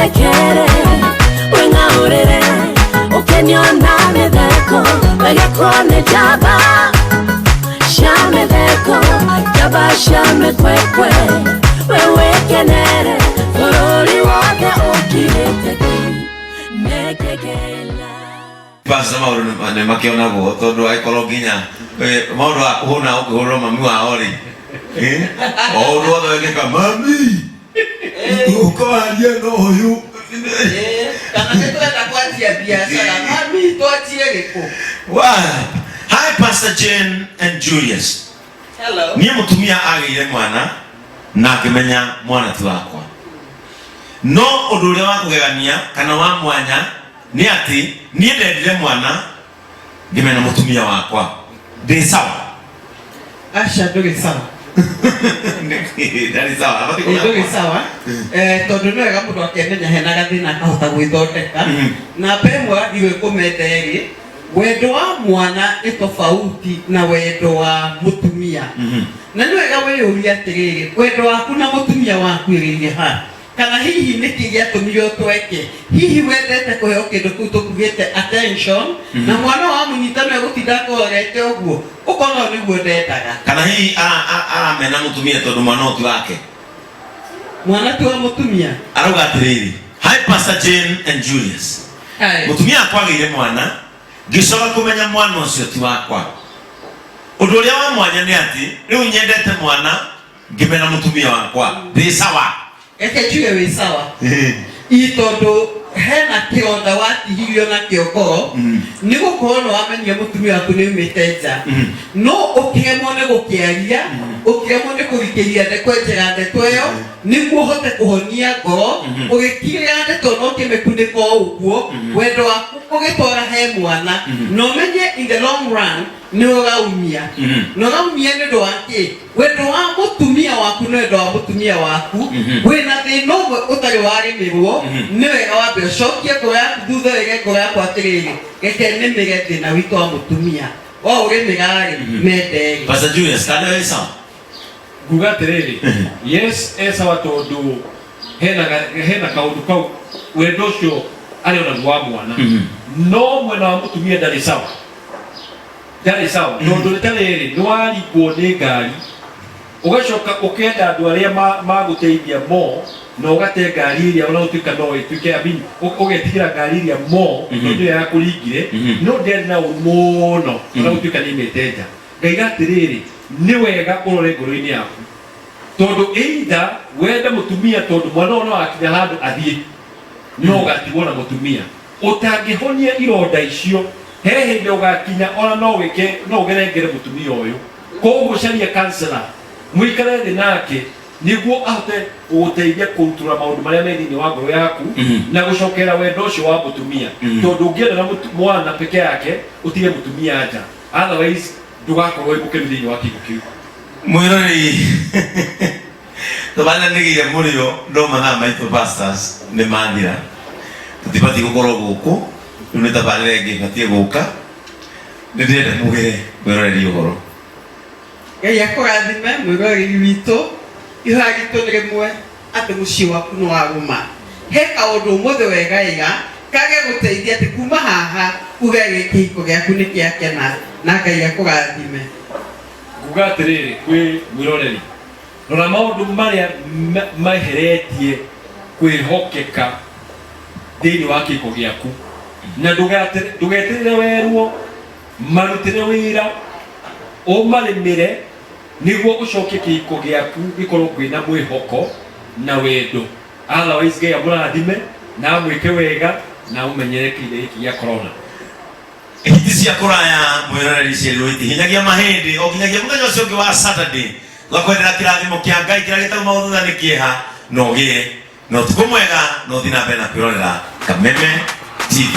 Wĩthekere, wĩng'aũrĩre, ũkenio na mĩtheko, wegekwo nĩ njamba cia mĩtheko, njamba cia mĩkwekwe, we wĩkenere, bũrũri wothe ũkirĩte ki, nĩkĩkĩla. Pastor maũndũ nĩ makĩonagwo tondũ angĩkorwo nginya maũndũ wa kũhũna ũkĩhũrĩrwo mami wao rĩ, o ũndũ wothe wekĩka mami ũkawaria na ũyũ. Kana nĩ twenda kwanjia biacara, mami, twanjie rĩkũ? Wow. Hi, Pastor Jane and Julius. Hello. Niĩ mũtumia agĩire mwana na ngĩmenya mwana ti wakwa, no ũndũ ũrĩa wa kũgegania kana wa mwanya nĩ atĩ niĩ ndendire mwana ngĩmena mũtumia wakwa. Ndĩ sawa? Aca, ndũrĩ sawa. Ndarĩ sawa, abatiĩ Ĩ, kũmenya ndũrĩ mwana. sawa. Tondũ nĩ wega mũndũ akemenya hena gathĩna akahota gwĩthondeka. Namba ĩmwe wagĩrĩirwo kũmenda ĩrĩ wendo wa mwana nĩ tofauti na wendo wa mũtumia. Na nĩ wega wĩyũrie atĩrĩrĩ, wendo waku na mũtumia waku ĩrĩire ha? Kana hihi nĩkĩ gĩatũmire ũtweke? Hihi wendete kũheo kĩndũ kĩu tũkugĩte attention, na mwana wamũnyita no egũtinda akũrorete ũguo, ũkona ũyũ nĩguo ndendaga. Kana hihi aramena mũtumia tondũ mwana ũyũ ti wake? Mwana ti wa mũtumia. Arauga atĩrĩrĩ, "Hi, Pastor Jane and Julius." Hi. Mũtumia wakwa agĩire mwana, ngĩcoka kũmenya mwana ũcio ti wakwa. Ũndũ ũrĩa wa mwanya nĩ atĩ rĩu nyendete mwana ngĩmena mũtumia wakwa. Ndĩ sawa? Reke njuge wĩ sawa i tondũ hena kĩronda watihirio nakĩo ngoro nĩ gũkorwo nĩ wamenyire mũtumia waku nĩ umĩte nja, no ũkĩremwo nĩ gũkĩaria, ũkĩremwo nĩ kũrikĩria kwenjera ndeto ĩyo nĩguo ũhote kũhonia ngoro. Ũgĩkirĩra ndeto na ũkĩmĩkunĩka o ũguo, wendo waku ũgĩtwara he mwana, na ũmenye in the long run nĩ ũraumia. Na ũraumia nĩ ũndũ wa kĩ? Wendo wa mũtumia waku nĩ wendo wa mũtumia waku. Wĩna thĩna ũmwe ũtarĩ warĩmĩrwo. Nĩ wega wambe ũcokie ngoro yaku thutha, wĩre ngoro yaku atĩrĩrĩ, reke nĩmĩre thĩna witũ wa mũtumia wa ũrĩmĩra-rĩ mende-rĩ. Pastor Julius, kana wĩ sawa? Nguga atĩrĩrĩ, yes, e sawa tondũ hena kaũndũ kau wendo ũcio arĩ onaguo wa mwana. No mwena wa mũtumia ndarĩ sawa, ndarĩ sawa, tondũ nĩ ta rĩrĩ, nĩ waringwo nĩ ngari, ũgacoka ũkenda andũ arĩa magũteithia mo na ũgate ngari ĩrĩa ona gũtuĩka no ĩtuĩke, I mean, ũgetigĩra ngari ĩrĩa mo tondũ ĩyo yakũringire no ndĩarĩ na ũru mũno ona gũtuĩka nĩ imĩte nja. Ngaiga atĩrĩrĩ, nĩ wega ũrore ngoro-inĩ yaku, tondũ either wende mũtumia tondũ mwana ũyũ no akinya handũ athiĩ no ũgatigwo na mũtumia ũtangĩhonia ironda icio. He hĩndĩ ũgakinya ona no wĩke no ũgerengere mũtumia ũyũ. Koguo caria counselor, mũikare thĩ nake nĩguo ahote gũgũteithia kũrutũra maũndũ marĩa me thĩinĩ wa ngoro yaku na gũcokera wendo ũcio wa mũtumia, tondũ ũngĩenda na mwana peke yake ũtige mũtumia nja, otherwise ndũgakorwo wĩ mũkenu thĩinĩ wa kĩhiko kĩu. Mwĩroreri, tabarĩra nĩgĩire mũrĩo, no mathaa maitũ pastors nĩ mathira. Tũtibatiĩ gũkorwo gũkũ rĩu, nĩ tabarĩra ĩngĩ ĩbatiĩ gũka. Nĩ ndĩrenda mugĩre mwĩroreri ũhoro. Ngai akũrathime mwĩroreri witũ. Ihoya ritũ nĩ rĩmwe, atĩ mũciĩ waku nĩ warũma. He kaũndũ ũmũthĩ wegaĩra kage gũteithia atĩ kuma haha uge kĩhiko gĩaku nĩ kĩakena, na Ngai akũrathime. Nguga atĩrĩrĩ kwĩ mwĩroreri, rora maũndũ marĩa meheretie kwĩhokeka thĩinĩ wa kĩhiko gĩaku, na ndũgeterere werwo, marutĩre wĩra, ũmarĩmĩre nĩguo ũcokie kĩhiko gĩaku gĩkorwo kwĩna mwĩhoko na wendo. Otherwise Ngai amũrathime na amwĩke wega na amũmenyere kĩhinda gĩkĩ gĩa corona. Hiti cia kũraya, mwĩroreri, ciĩrirwo itihinyagia mahĩndĩ o nginyagia mũthenya ũcio ũngĩ wa Saturday. Twakwendera kĩrathimo kĩa Ngai kĩrĩa gĩtauma thutha nĩ kĩeha, na ũgĩe na ũtukũ mwega na ũthiĩ na mbere na kwĩrorera Kameme TV.